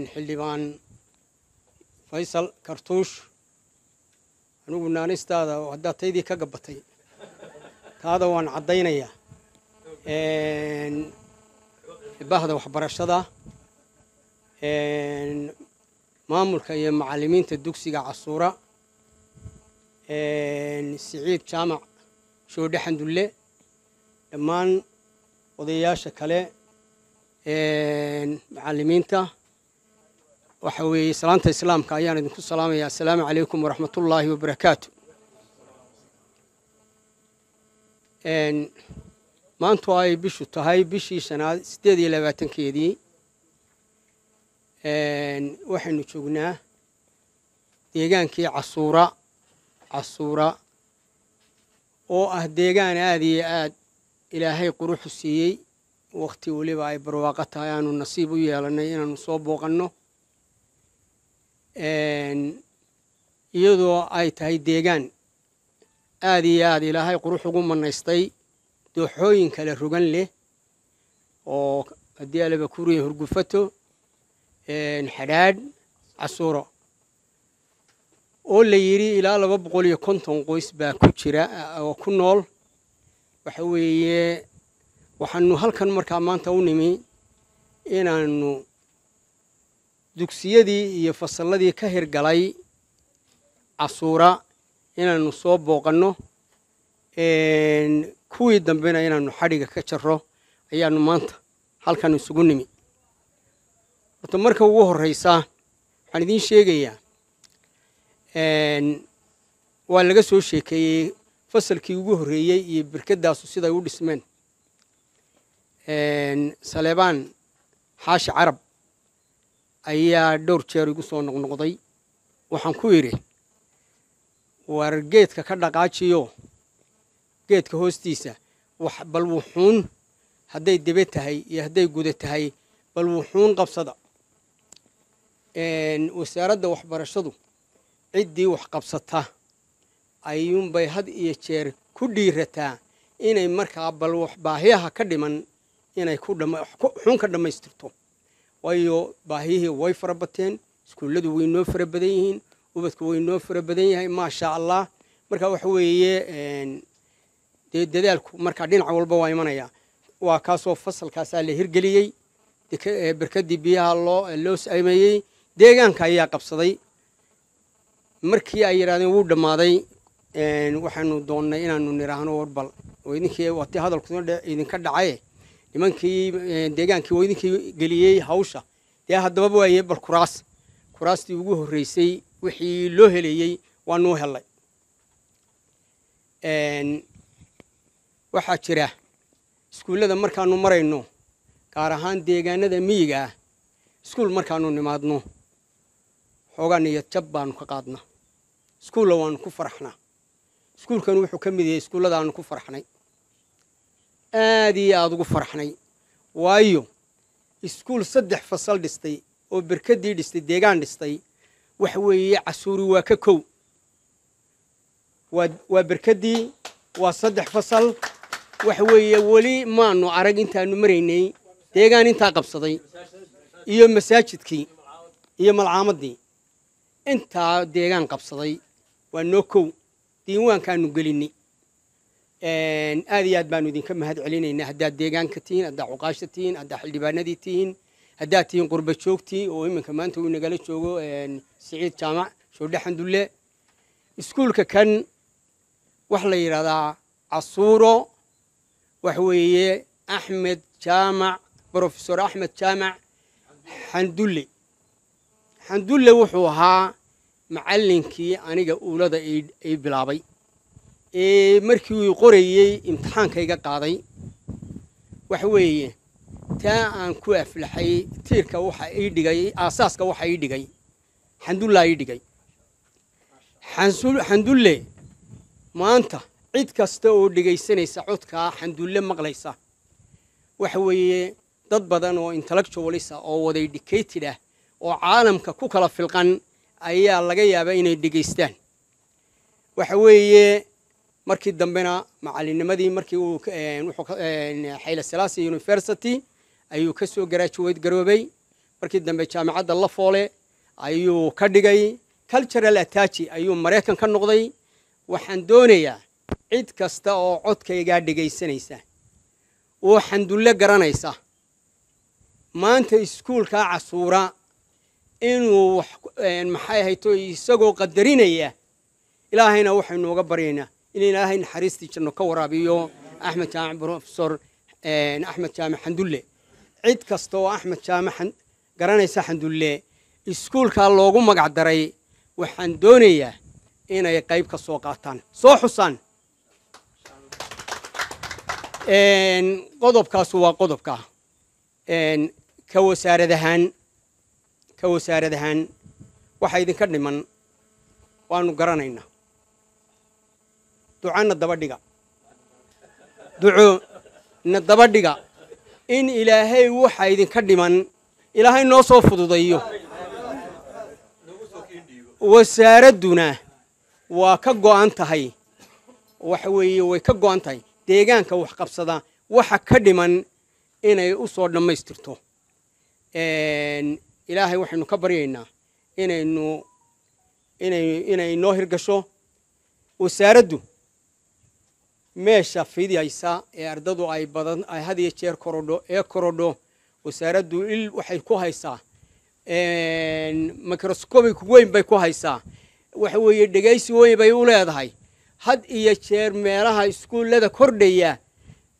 Xildhibaan Faysal Kartuush, anigu naanistaada haddaad taydii ka gabatay, taada waan caddaynayaa. Bahda waxbarashada, maamulka iyo macallimiinta dugsiga Casuura, Siciid Jaamac Shoodhe Xandulle, dhammaan odayaasha kale, macallimiinta, waxa weeye salaanta Islaamka ayaan idinku salaamaya. Assalaamu calaykum waraxmatullaahi wabarakaatu. Maantu ay bishu tahay bishii shanaad 28-keedii, waxaynu joognaa deegaankii Casuura. Casuura oo ah deegaan aada iyo aad Ilaahay quruxu siiyey, wakhti weliba ay barwaaqo tahay aanu nasiib u yeelannay inaanu soo booqanno, iyadoo ay tahay deegaan aada iyo aad Ilaahay qurux ugu manaystay, dooxooyin kale rogan leh oo haddii alaba kuriya Hurgufato, Xadhaadh, Casuuro oo la yidhi ilaa 250 qoys baa ku jira oo ku nool. Waxa weeye waxaanu halkan markaa maanta u nimi inaanu dugsiyadii iyo fasalladii ka hirgalay Casuura inaanu soo booqanno, kuwii dambena inaanu xadhiga ka jarro ayaanu maanta halkan isugu nimi. Horta marka ugu horreysa waxaan idiin sheegayaa, waa laga soo sheekeeyey fasalkii ugu horreeyey iyo berkeddaasu siday u dhismeen. Saleebaan Xaashi Carab ayaa dhowr jeer igu soo noqnoqday. Waxaan ku idhi, war geedka ka dhaqaajiyo, geedka hoostiisa wax bal wuxuun hadday debe tahay iyo hadday guda tahay, bal wuxuun qabsada. Wasaaradda waxbarashadu ciddii wax qabsata ayuunbay had iyo jeer ku dhiirataa inay markaa bal wax baahiyaha ka dhiman inay xun ka dhammaystirto, waayo baahiyihii way fara bateen, iskuulladu way noo fara badan yihiin, ubadku way noo fara badan yahay, maasha Allah. Marka waxa weeye dee dadaalku markaa dhinac walba waa imanaya. Waa kaasoo fasalkaasaa la hirgeliyey, berkadii biyaha loo sameeyey, deegaanka ayaa qabsaday. Markii ay yidhahdeen wuu dhammaaday, waxaanu doonnay inaanu nidhaahno warbal oo idinkii waati hadalku idinka dhacaye, nimankii deegaankii oo idinkii geliyey hawsha, dee haddaba waaye bal kuraastii ugu horreysay wixii loo helayey waanuu helay. Waxaa jira iskuullada markaanu marayno, gaar ahaan deegaanada miyiga ah, iskuul markaanu nimaadno xoogaa niyad jab baanu ka qaadnaa, iskuulla waanu ku faraxnaa. Iskuulkan wuxuu ka mid yahay iskuulladaanu ku farxnay, aad iyo aada ugu farxnay, waayo iskuul 3 fasal dhistay oo berkadii dhistay, deegaan dhistay, waxa weeye Casuuri waa ka kow. Waa berkadii, waa 3 fasal. Waxa weeye weli maanu arag intaanu maraynay deegaan intaa qabsaday, iyo masaajidkii iyo malcaamadii intaa deegaan qabsaday waa noo kow, diiwaankaanu gelinay. Aad iyo aad baanu idinka mahad celinaynaa haddaad deegaanka tihiin, haddaad cuqaasha tihiin, haddaad xildhibaanadii tihiin, haddaad tihiin qurba joogtii oo iminka maanta uu nagala joogo Siciid Jaamac Shoodhe Xandulle. Iskuulka kan waxa la yidhahdaa Casuuro, waxa weeye Axmed Jaamac, Brofesor Axmed Jaamac Xandulle. Xandulle wuxuu ahaa macallinkii aniga uulada ii bilaabay ee markii uu qorayey imtixaankayga qaaday. Waxa weeye taa aan ku aflaxay, tiirka waxa ii dhigay, aasaaska waxa ii dhigay Xandullaa ii dhigay. Xandulle maanta cid kasta oo dhegaysanaysa codkaa Xandulle maqlaysa, waxa weeye dad badan oo intellectualisa oo wada educated ah oo caalamka ku kala filqan ayaa laga yaabaa inay dhegaystaan. Waxa weeye markii dambena macalinimadii markii uu wuxuu Haile Selassie University ayuu ka soo graduate garoobay. Markii dambe jaamacadda Lafoole ayuu ka dhigay, cultural attaché ayuu Maraykan ka noqday. Waxaan doonayaa cid kasta oo codkaygaa dhegaysanaysa oo Xandulle garanaysa maanta iskuulkaa Casuura inuu maxay hayto isagoo qadarinaya. Ilaahayna waxaynu uga baryaynaa in Ilaahay naxariistii janno ka waraabiyo Axmed Jaamac, Professor Axmed Jaamac Xandulle. Cid kasta oo Axmed Jaamac garanaysa Xandulle, iskuulkaa loogu magac daray, waxaan doonayaa inay qayb ka soo qaataan, soo xusaan. Qodobkaasu waa qodobka. Ka wasaarad ahaan waxa idinka dhiman waanu garanaynaa. Ducana daba dhiga, duco na daba dhiga, in Ilaahay waxa idinka dhiman Ilaahay noo soo fududayo. Wasaaradduna waa ka go'an tahay, waxa weeye way ka go'an tahay deegaanka wax qabsada waxa ka dhiman inay u soo dhammaystirto. Ilaahay waxaynu ka baryaynaa inaynu inay inay noo hirgasho. Wasaaraddu meesha fidaysa ee ardadu ay badan ay had iyo jeer korodho ee korodho, wasaaraddu il waxay ku haysaa, microscopic weyn bay ku haysaa. Waxa weeye dhegaysi weyn bay u leedahay had iyo jeer meelaha iskuullada kordhaya.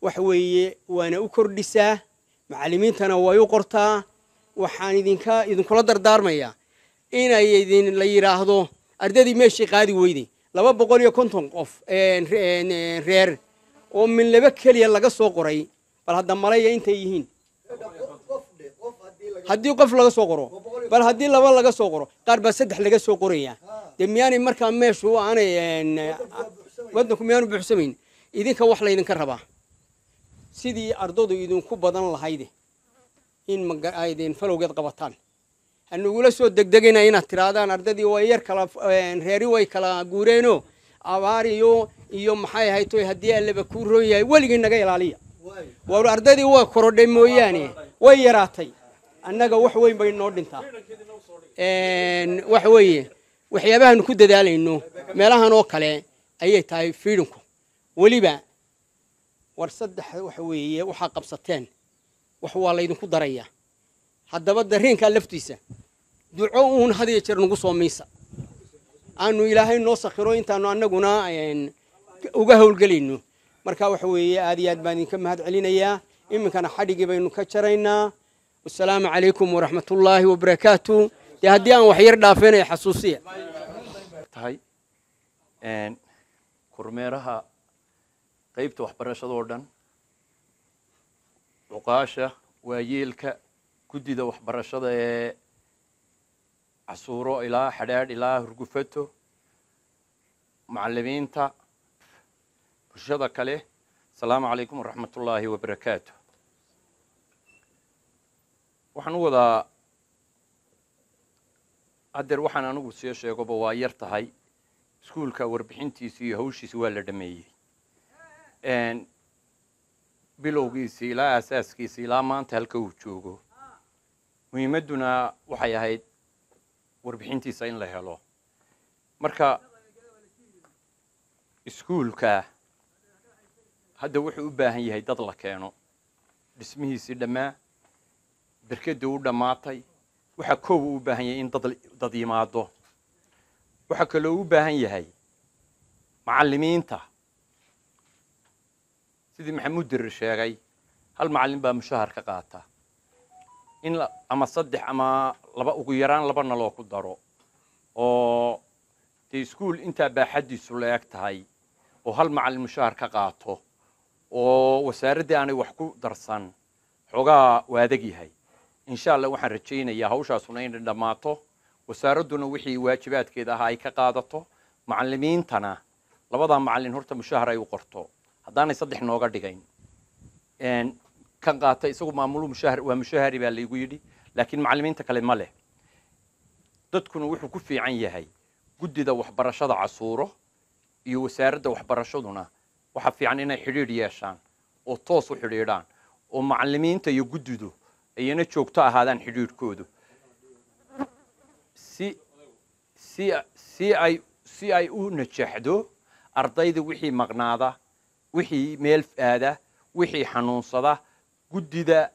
Waxa weeye waana u kordhisaa, macallimiintana way u qortaa. Waxaan idinkula dardaarmayaa inay idin la yidhaahdo ardadii meeshii qaadi weyday 250 qof reer oo min laba keliya laga soo qoray. Bal hadda malaya intay yihiin haddii qof laga soo qoro, bal haddii laba laga soo qoro, qaar baa saddex laga soo qoraya. Dee miyaanay markaa meeshu aanay waddanku miyaanu buuxsamayn? Idinka wax laydinka rabaa sidii ardadu idinku badan lahayde in aydin falowgeed qabataan. Hanugula soo degdegina inaad tirahdaan ardadii way yar kala reeri, way kala guureeno, abaar iyo maxay ahayto. Haddii Allaba kuu roon yahay, weligii naga ilaaliya. War ardadii waa korodhay mooyaane way yaraatay, annaga wax weyn bay noo dhintaa. Waxa weeye waxyaabahaanu ku dadaalayno meelahan oo kale ayay tahay fiidhinku weliba. War saddex waxa weeye waxaa qabsateen wax waa laydinku darayaa. Haddaba dareenkaa laftiisa duco uun had iyo jeer nagu soo miisa, aanu Ilaahay noo sakhiro intaanu annaguna uga howlgelayno. Marka waxa weeye aad iyo aad baan idinka mahad celinayaa. Iminkana xadhigii baynu ka jaraynaa. Wasalaamu calaykum waraxmatullaahi wabarakaatu. Dee haddii aan wax yar dhaafeenaya xasuusiya. Tahay kormeeraha qaybta waxbarashada oo dhan, cuqaasha, waayeelka, guddida waxbarashada ee Casuuro ilaa Xadhaadh ilaa Hurgufato, macallimiinta, bulshada kale, asalaamu calaykum waraxmatullaahi wabarakaatu. Waxaan u wadaa haddeer, waxaan anigu sii sheegoba waa yar tahay. Iskuulka warbixintiisi iyo hawshiisi waa la dhameeyey, bilowgiisi ilaa aasaaskiisi ilaa maanta halka uu joogo. Muhiimadduna waxay ahayd warbixintiisa in la helo. Marka iskuulka hadda wuxuu u baahan yahay dad la keeno. Dhismihiisii dhammaa, berkeddii u dhammaatay, waxaa koow u baahan yahay in dad yimaado. Waxaa kaloo u baahan yahay macallimiinta. Sidii Maxamuud Dirir sheegay, hal macallin baa mushahar ka qaata. In ama saddex ama laba, ugu yaraan labana loo ku daro, oo dee iskuul intaa baaxaddiisu la eg tahay oo hal macallin mushahar ka qaato oo wasaaraddii aanay wax ku darsan, xoogaa waa adag yahay. Insha Allah waxaan rajaynayaa hawshaasuna inay dhammaato, wasaaradduna wixii waajibaadkeeda ahaa ay ka qaadato, macallimiintana labadaa macallin horta mushahar ay u qorto, haddaanay saddex nooga dhigayn. Kan qaata isagu maamulu mushahar waa mushahari baa laygu yidhi, laakiin macallimiinta kale ma leh. Dadkuna wuxuu ku fiican yahay guddida waxbarashada Casuuro iyo wasaaradda waxbarashaduna waxaa fiican inay xidhiidh yeeshaan oo toos u xidhiidhaan oo macallimiinta iyo guddidu Iyana joogto ahaadaan xidhiidhkoodu si si si ay si ay u najaxdo ardayda, wixii maqnaada, wixii meel aada, wixii xanuunsada, guddida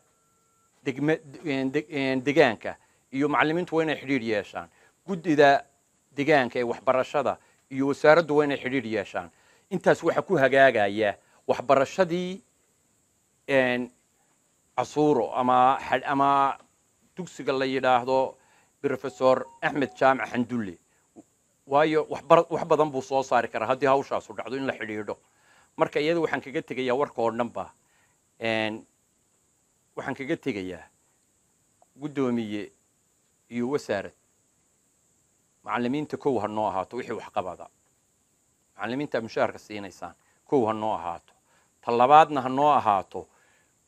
degme degaanka iyo macallimiintu waa inay xidhiidh yeeshaan. Guddida degaanka ee waxbarashada iyo wasaaraddu waa inay xidhiidh yeeshaan. Intaas waxaa ku hagaagaya waxbarashadii Casuuro ama dugsiga la yidhaahdo Professor Axmed Jaamac Xandulle, waayo wax badan buu soo saari karaa haddii hawshaasu dhacdo in la xidhiidho. Marka iyada waxaan kaga tegayaa warka oo dhan ba, waxaan kaga tegayaa, guddoomiye iyo wasaarad, macallimiinta kow ha noo ahaato. Wixii waxqabada macallimiinta mushaharka siinaysaan kow ha noo ahaato. Ta labaadna ha noo ahaato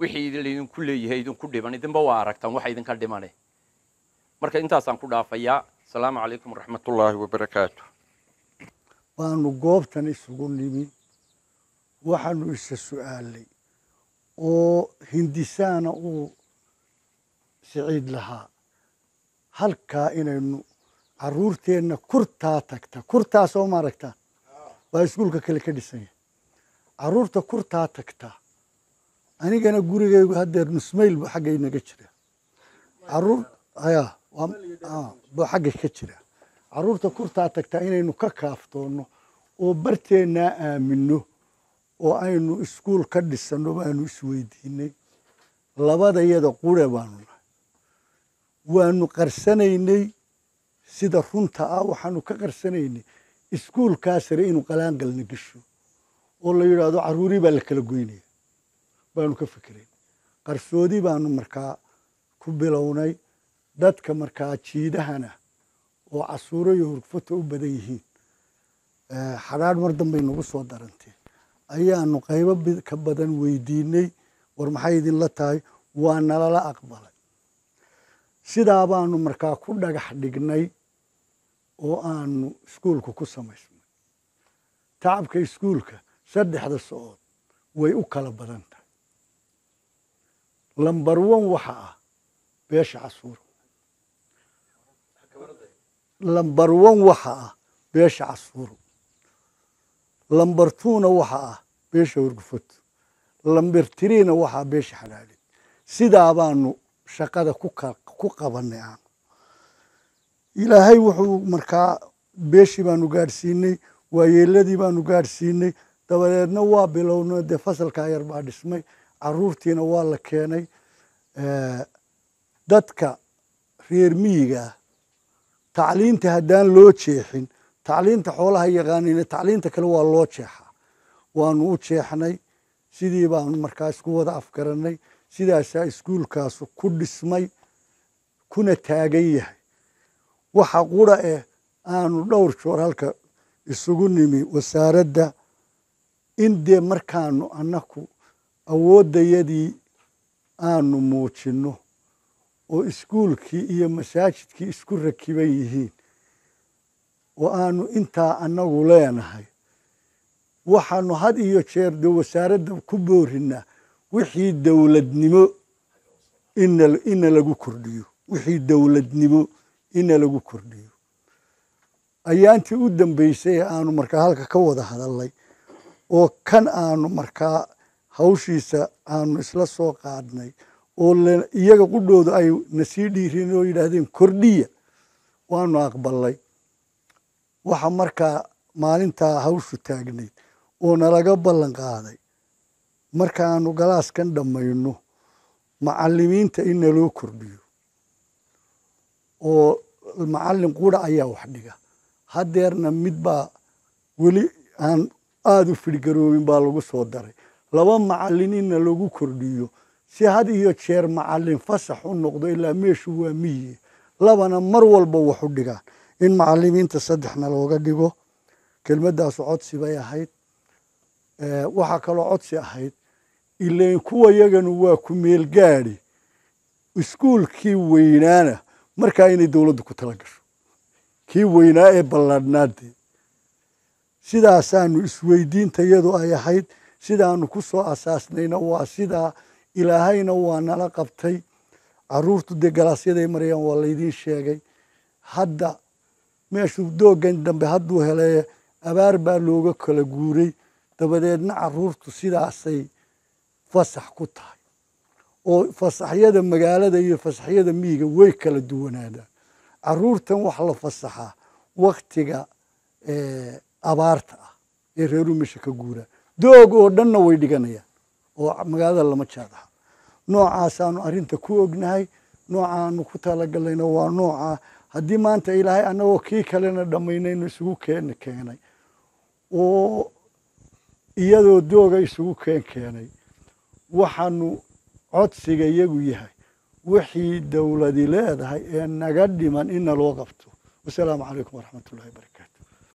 wixii laydinku leeyahay idinku dhiban. Idinba waa aragtaan waxa idinka dhimane. Marka intaasaan ku dhaafayaa. Asalaamu calaykum waraxmatullaahi wabarakaatu. Baanu goobtan isugu nimi, waxaanu isa su'aalay oo hindisaana uu Siciid lahaa halkaa inaynu carruurteenna kurtaa tagta. Kurtaa soo maaragta waa iskuulka kale ka dhisan yahay. Carruurta kurtaa tagta, anigana gurigaygu haddeer nus mayl buu xagga inaga jira, carruur aya buu xagga ka jira. Carruurta kurtaa tagta inaynu ka kaaftoonno oo barteennaa aaminno oo aynu iskuul ka dhisanno baanu isweydiinay. Labadayada qure baanu nahay, waanu qarsanaynay. Sida runta ah, waxaanu ka qarsanaynay iskuulkaa sare inuu qalaanqalna gesho oo la yidhaahdo carruurii baa la kala goynaya baanu ka fikirayn. Qarsoodi baanu markaa ku bilownay. Dadka markaa jiidahana oo Casuuro iyo Hurgufata u badan yihiin, Xadhaadh mar dambay nagu soo darantee, ayaanu qaybo ka badan weydiinay: war maxay idinla tahay? Waa nalala aqbalay. Sidaa baanu markaa ku dhagax dhignay oo aanu iskuulka ku samaysnay. Tacabka iskuulka saddexda socood way u kala badan tahay. Number one waxa ah beesha Casuuro. Number one waxa ah beesha Casuuro, number two-na waxa ah beesha Hurgufato, number three-na waxa ah beesha Xalaaleed. Sidaa baanu shaqada ku qabanay. Aanu Ilaahay wuxuu markaa beeshii baanu gaadhsiinay, waayeeladii baanu gaadhsiinay. Dabadeedna waa bilownay. Dee fasalkaa yar baa dhismay, caruurtiina waa la keenay. Dadka reer miyiga ah tacliinta haddaan loo jeexin, tacliinta xoolaha yaqaanina, tacliinta kale waa loo jeexaa. Waanu u jeexnay. Sidii baanu markaa isku wada afgarannay. Sidaasaa iskuulkaasu ku dhismay kuna taagan yahay. Waxa qura eh aanu dhowr joor halka isugu nimi wasaaradda in dee markaanu annaku awooddayadii aanu muujinno oo iskuulkii iyo masaajidkii isku rakiban yihiin oo aanu intaa annagu leenahay, waxaanu had iyo jeer dee wasaaradda ku boorinnaa wixii dowladnimo ina lagu kordhiyo, wixii dowladnimo ina lagu kordhiyo. Ayaantii u dambeysay ee aanu markaa halka ka wada hadalnay oo kan aanu markaa hawshiisa aanu isla soo qaadnay oo iyaga qudhooda ay nasii dhiireen oo yidhaahdeen kordhiya, waanu aqbalnay. Waxa markaa maalintaa hawshu taagnayd oo nalaga ballan qaaday markaanu galaaskan dhammayno macallimiinta in naloo kordhiyo, oo macallin qura ayaa wax dhiga haddeerna, mid baa weli aan aada u fidhgaroobin baa lagu soo daray. Laba macallin inna lagu kordhiyo si had iyo jeer macallin fasax u noqdo, ilaa meeshu waa miyi, labana mar walba wax u dhigaan, in macallimiinta saddexna looga dhigo. Kelmaddaasu codsi bay ahayd. Waxaa kaloo codsi ahayd, ilain kuwa yaganu waa ku meel gaadhi, iskuulkii weynaana markaa inay dowladdu ku tala gasho, kii weynaa ee ballaadhnaadee. Sidaasaanu isweydiinta iyadu ay ahayd. Sidaanu ku soo asaasnayna waa sidaa. Ilaahayna waa nala qabtay. Caruurtu dee galaasyaday marayaan waa laydiin sheegay. Hadda meeshuu dooggan dambe hadduu helay abaar baa looga kala guuray, dabadeedna caruurtu sidaasay fasax ku tahay, oo fasaxyada magaalada iyo fasaxyada miyiga way kala duwanaadaan. Caruurtan wax la fasaxaa waktiga abaarta ah ee reeruu meesha ka guuraa, doog oo dhanna way dhiganayaan oo magaalada lama jaadaha. Noocaasaanu arrinta ku ognahay, noocaanu ku talagalnayna waa noocaa. Haddii maanta Ilaahay annagoo kii kalena dhammaynayno isugu keenay oo iyadoo dooga isugu keenay, waxaanu codsiga iyagu yahay wixii dowladi leedahay ee naga dhiman in naloo qabto. Wasalaamu calaykum waraxmat ullahi wabarakaatu.